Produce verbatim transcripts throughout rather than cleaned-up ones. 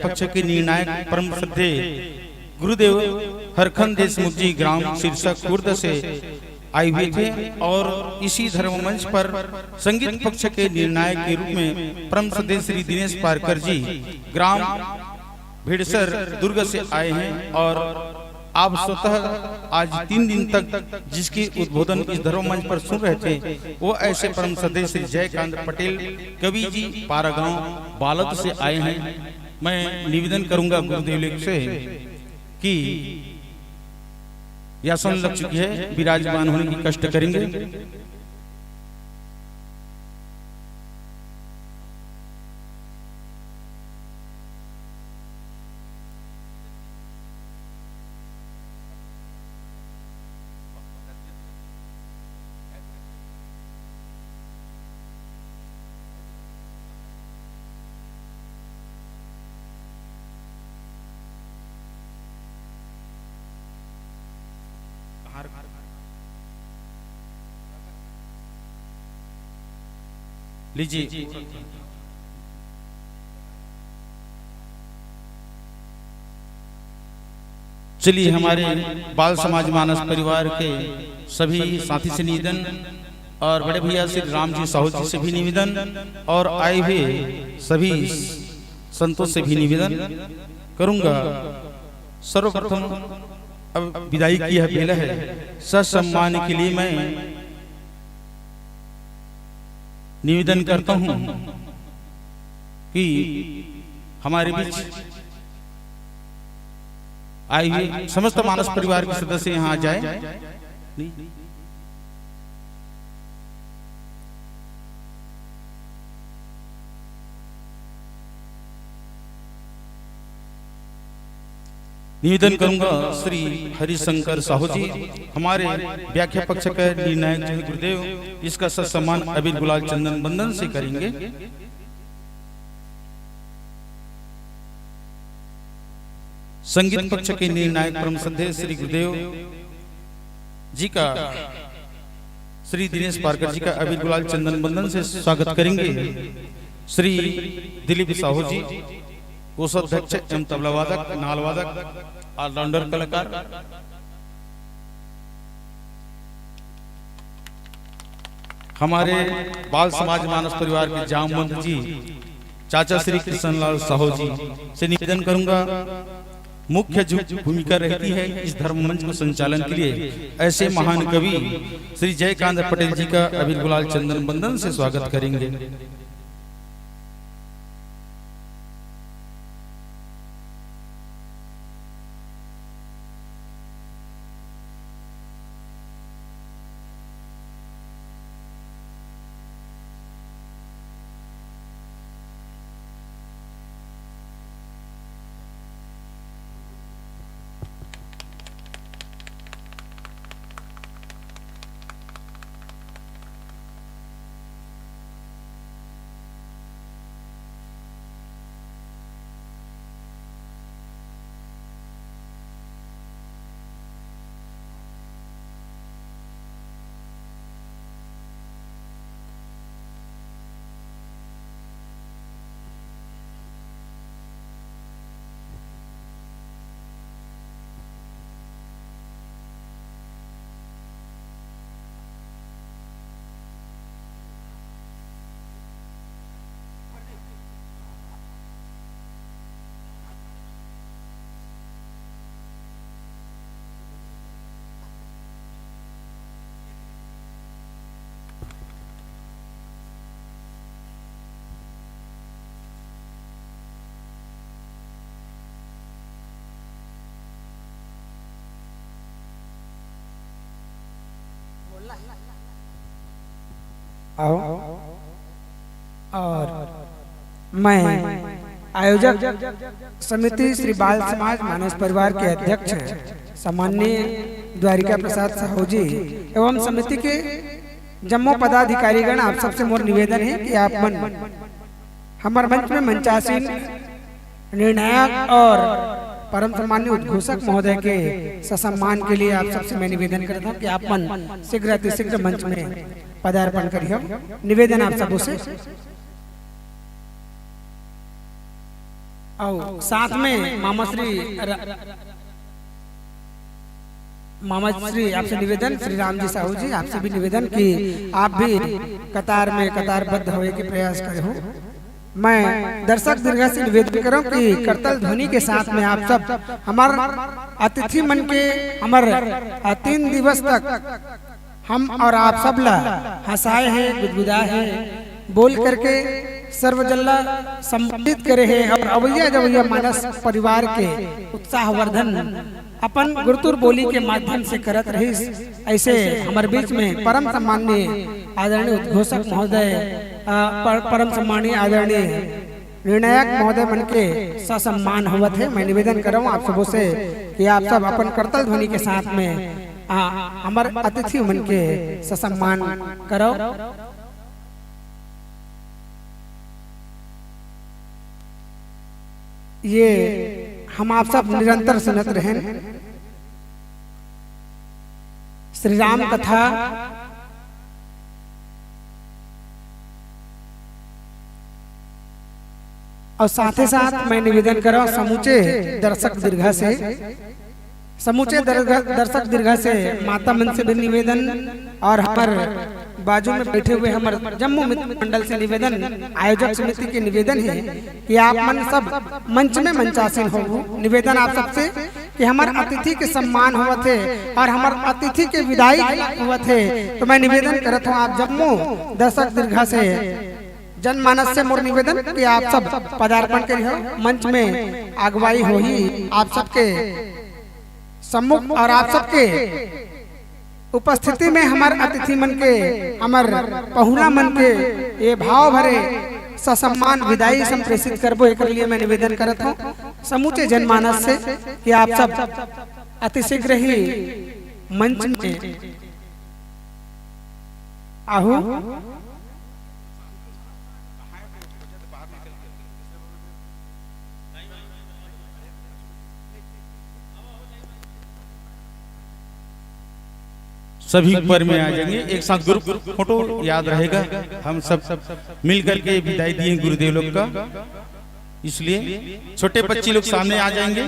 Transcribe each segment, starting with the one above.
पक्ष के निर्णायक परम श्रद्धेय गुरुदेव हरखंड देशमुख जी ग्राम शीर्षक खुर्द से आए हुए थे और इसी धर्म मंच पर संगीत पक्ष के निर्णायक के रूप में परम श्रद्धेय श्री दिनेश पारकर जी ग्राम भेड़सर दुर्ग से आए हैं और आप स्वतः आज तीन दिन तक जिसकी उद्बोधन इस धर्म मंच पर सुन रहे थे, वो ऐसे परम श्रद्धेय श्री जयकांत पटेल कवि जी पारागांव बालद से आए हैं। मैं निवेदन करूंगा गुरुदेव से कि यह आसन लग चुकी है, विराजमान होने की कष्ट करेंगे। लीजिए। चलिए, हमारे बाल समाज मानस परिवार के सभी साथी से निवेदन और बड़े भैया श्री राम जी साहू जी से भी निवेदन और आए हुए सभी संतों से भी निवेदन करूंगा। सर्वप्रथम अब विदाई की यह बेला है, ससम्मान के लिए मैं निवेदन करता हूं कि हमारे बीच आए हुए समस्त मानस परिवार के सदस्य यहां आ जाए। निवेदन करूंगा श्री हरिशंकर साहू जी, हमारे व्याख्या पक्ष के निर्णायक जो है गुरुदेव, इसका ससम्मान अबीर गुलाल चंदन बंदन से करेंगे। संगीत पक्ष के निर्णायक परम श्रद्धेय श्री गुरुदेव जी का, श्री दिनेश पारकर जी का अबीर गुलाल चंदन बंदन से स्वागत करेंगे श्री दिलीप साहू जी, कोषाध्यक्ष एवं तबला वादक, नाल वादक, ऑलराउंडर कलाकार। हमारे बाल समाज मानस परिवार के जामवंत जी, चाचा श्री कृष्णलाल साहू जी से निवेदन करूंगा, मुख्य जो भूमिका रहती है इस धर्म मंच को संचालन के लिए, ऐसे महान कवि श्री जयकांत पटेल जी का अबीर गुलाल चंदन बंदन से स्वागत करेंगे। आओ। और मैं आयोजक समिति श्री बाल समाज मानस परिवार के अध्यक्ष सम्माननीय द्वारिका प्रसाद साहू जी एवं समिति के जम्मो पदाधिकारीगण, आप सबसे मोर निवेदन है कि आप मन हमर मंच में मंचासीन निर्णायक और परम सम्माननीय उद्घोषक महोदय के ससम्मान के लिए आप सबसे मैं निवेदन करता हूँ कि आप मन शीघ्र अतिशीघ्र मंच में पदार्पण करिए। निवेदन आप सबों से। अउ साथ में मामा श्री र-, मामा श्री, आपसे निवेदन, श्री राम जी साहू जी, आपसे भी निवेदन कि आप भी कतार में कतारबद्ध होए के प्रयास करे हो। मैं दर्शक दीर्घा से निवेदन करूं कि करतल ध्वनि के साथ में आप सब हमर अतिथि मन के, हमर, अ, तीन दिवस तक हम और आप सब ला हंसाए हे, गुदगुदाए हे, बोल करके सर्वजन ला संबोधित करे हे और अवैया जवैया मानस परिवार के उत्साहवर्धन अपन गुरतुर बोली के माध्यम से करत रहिस। ऐसे हमर बीच में परम सम्माननीय आदरणीय उद्घोषक महोदय, अ, पर-, परम सम्माननीय आदरणीय निर्णायक महोदय मन के ससम्मान होवत हे। मैं निवेदन करहूं आप सबों से कि आप सब अपन करतल ध्वनि के साथ में, आ, हमर अतिथि मन के ससम्मान करव। ये हम आप सब निरंतर सुनत रहेन श्री राम कथा। और साथे साथ मैं निवेदन करव समूचे दर्शक दीर्घा से, समूचे दर्ग-, दर्शक दीर्घा से माता मन से भी निवेदन और हमर बाजू में बैठे हुए हमर जम्मो मित्र मंडल से निवेदन, आयोजक समिति के निवेदन हे कि आप मन सब मंच में मंचासीन हो। निवेदन आप सबसे कि हमर अतिथि के सम्मान होवत हे और हमर अतिथि के विदाई होवत हे, तो मैं निवेदन करत हूं आप जम्मो दर्शक दीर्घा से, जनमानस से मोर निवेदन कि आप सब पदार्पण करिहो, मंच में अगुवाई होही आप सबके सम्मुख और आप सबके उपस्थिति में हमर अतिथि मन के, हमर पहुना मन के ये भाव भरे ससम्मान विदाई संप्रेषित करबो, एकर लिए मैं निवेदन करत हूं समूचे जनमानस से कि आप सब अतिशीघ्र ही मंच में आहू। सभी ऊपर में आ जाएंगे, एक साथ ग्रुप फोटो याद रहेगा। हम सब मिल करके विदाई दिए गुरुदेव लोग का, इसलिए छोटे बच्चे लोग सामने आ जाएंगे।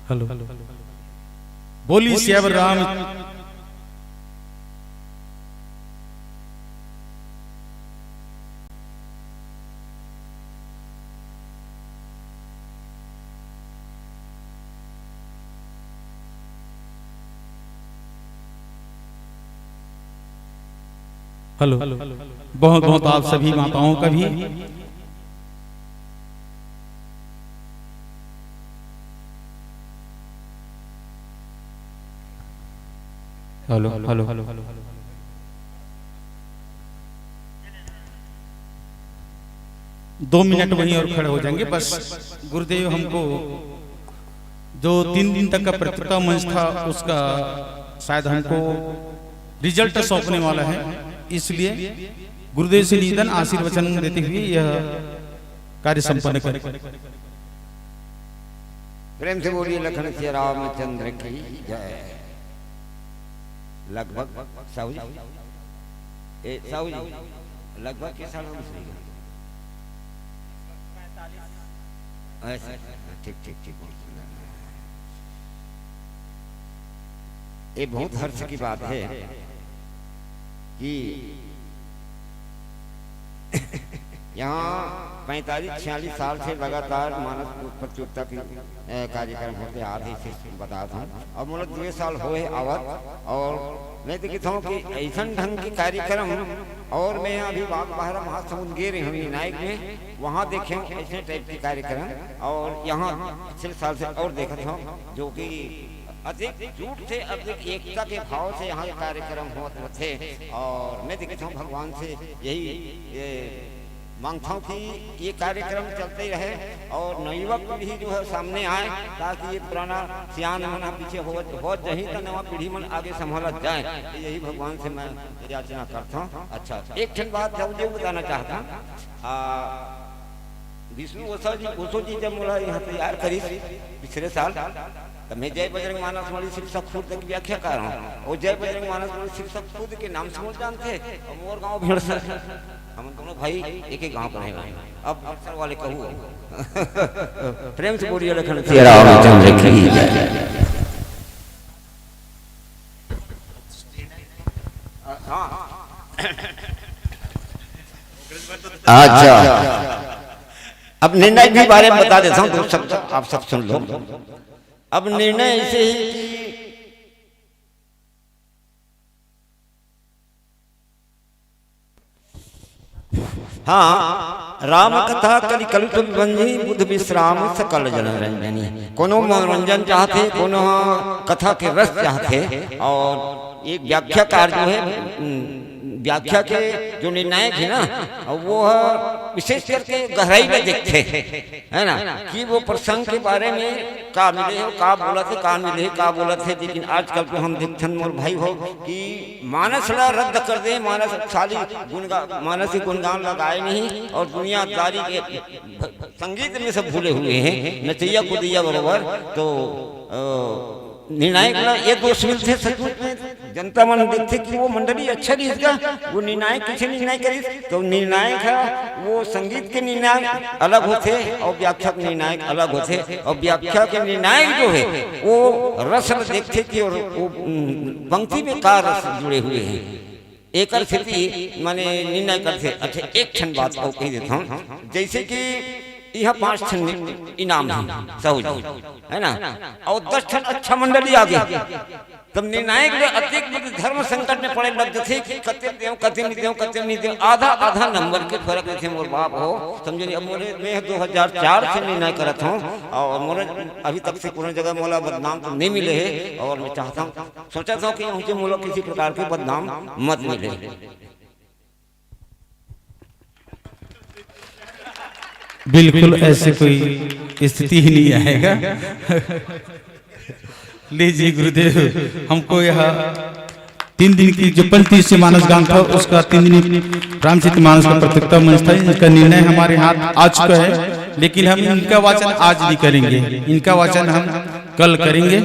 हेलो। बोली सियावर राम। हेलो। बहुत बहुत आप सभी माताओं का भी। Hello, hello. दो मिनट वहीं और खड़े हो जाएंगे बस। गुरुदेव हमको जो तीन दिन तक का प्रतियोगिता मंच था, उसका शायद हमको रिजल्ट सौंपने वाला है, इसलिए गुरुदेव से निवेदन, आशीर्वचन देते हुए यह कार्य संपन्न करें। प्रेम से बोलिए लखन सिया रामचंद्र की जय। लगभग साहू जी। ए, साहू जी, लगभग के साल हम सुनेगा? ऐसे, ठीक, ठीक, ठीक, बहुत सुंदर। ये बहुत हर्ष की बात है कि यहाँ पैंतालीस छियालीस साल से लगातार मानस प्रतियोगिता की, अ, कार्यक्रम होते आ रहे, इसे बता दूं। और मतलब दो साल होए आवत, और मैं देखता हूँ कि ऐसन ढंग के कार्यक्रम, और मैं अभी बाग बहरा महासमुंद गे रहे हूँ नाइक में, वहाँ देखे हूँ ऐसे टाइप के कार्यक्रम, और यहाँ पिछले साल से और देखत हूँ, जो कि अधिक जुट से, अधिक एकता के भाव से यहाँ कार्यक्रम होत होथे। और मैं देखता हूँ भगवान से यही, ये मांगता हूँ कि ये कार्यक्रम चलते ही रहे और नवयुवक पीढ़ी जो है सामने आए, ताकि ये पुराना सियान मन ह पीछे हो, हो जही, तो नवा पीढ़ी मन आगे संभालत जाए। तो यही भगवान से मैं याचना करता हूँ। अच्छा, एक ठन बात जरूर बताना चाहता हूँ। आ, विष्णु ओसो जी, ओसो जी जब मोला यहाँ तैयार करिस पिछले साल, त मैं जय बजरंग मानस वाली शिक्षा खुद की व्याख्या कर रहा हूँ। वो जय बजरंग मानस वाली शिक्षा खुद के नाम से मोर जानते, और मोर गाँव भेड़सर। हम दोनों भाई एक ही गांव के रहे हैं। अब भेड़सर वाले कहू, प्रेम से बोलिए, लखन सिया रामचंद्र की जय। हाँ। अच्छा, अब निर्णय के बारे में बता देता हूँ, दो शब्द आप सब सुन लो। अब निर्णय ऐसे ही कि हाँ, राम कथा कलि कलुष विभंजनी, बुध विश्राम सकल जन रंजनी। कोनो मनोरंजन चाहथे, कोनो कथा के रस चाहथे, और एक व्याख्याकार जो है, उम, व्याख्या के जो निर्णायक है ना, वो ह विशेष करके गहराई में देखथे, है ना, कि वो प्रसंग के बारे में का मिले हो, का बोलत हे, का मिले हे, का बोलत हे। लेकिन आजकल तो हम देखथन मोर भाई हो कि मानस ला रद्द कर दे, मानस खाली गुणगा-, मानस के गुणगान लगाए नहीं, और दुनियादारी के संगीत में सब भूले हुए हैं, नचैया कुदैया बरोबर। तो, अ, निर्णायक ला ये दोष मिलथे सचमुच में, जनता मन देखथे कि वो मंडली अच्छा नहीं इसका, वो निर्णायक किसे निर्णय करिस, तो निर्णायक है वो संगीत के निर्णायक अलग होथे और व्याख्या के निर्णायक अलग होथे। और व्याख्या के निर्णायक जो है वो रस में देखथे कि और वो, उम, पंक्ति में का रस जुड़े हुए हैं, एकर सेती माने निर्णय करथे। अच्छा, एक ठन बात अउ कहि देथंव, जैसे कि इहाँ पांच ठन इनाम हे, साहू जी, है ना, अउ दस ठन अच्छा मंडली आगे, तब निर्णायक ले अतेक बड़े धर्म संकट में पड़े लग जथे कि कते देंव, कते नहीं देंव, कते नहीं देंव, आधा आधा नंबर के फर्क रहिथे मोर बाप हो, समझे नहीं। अब मोरे, मैं दो हजार चार से निर्णय करत हंव, अउ मोरे अभी तक से कोनो जगह मोला बदनाम तो नहीं मिले हे, अउ मैं चाहत हंव, सोचत हंव कि मुझे मोला किसी प्रकार के बदनाम मत मिले। बिल्कुल ऐसे कोई स्थिति ही नहीं आएगा। लीजिए गुरुदेव, हमको यह तीन दिन की जो पंचतीर्थी मानस गान था, उसका तीन दिन रामचरित मानस का प्रतियोगिता मंच था, इसका निर्णय हमारे हाथ आ चुका है, लेकिन हम इनका वाचन आज नहीं करेंगे, इनका वाचन हम कल करेंगे।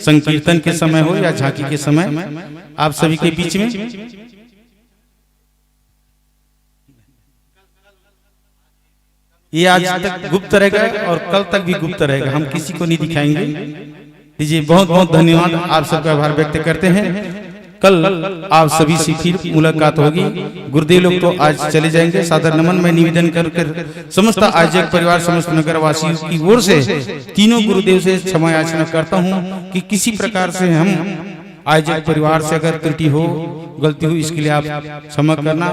संकीर्तन के समय हो या झांकी के समय, आप सभी के बीच में। ये आज तक गुप्त रहेगा और कल तक भी गुप्त रहेगा, हम किसी को नहीं दिखाएंगे। जी, बहुत बहुत धन्यवाद, आप सबका आभार व्यक्त करते हैं। कल आप सभी से फिर मुलाकात होगी। गुरुदेव लोग तो आज चले जाएंगे। सादर नमन, मैं निवेदन कर कर समस्त आयोजक परिवार, समस्त नगरवासियों की ओर से तीनों गुरुदेव से क्षमा याचना करता हूँ कि किसी प्रकार से हम आयोजक परिवार से अगर त्रुटि हो, गलती हो, इसके लिए आप क्षमा करना।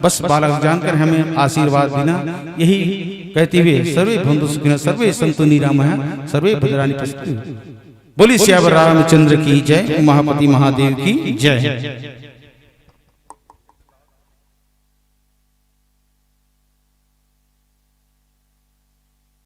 बस बालक जानकर हमें आशीर्वाद देना, यही कहते हुए सर्वे भवन्तु सुखिनः, सर्वे सन्तु निरामयाः, सर्वे भद्राणि पश्यन्तु। बोलिए सियावर रामचंद्र की जय, उमापति महादेव की जय।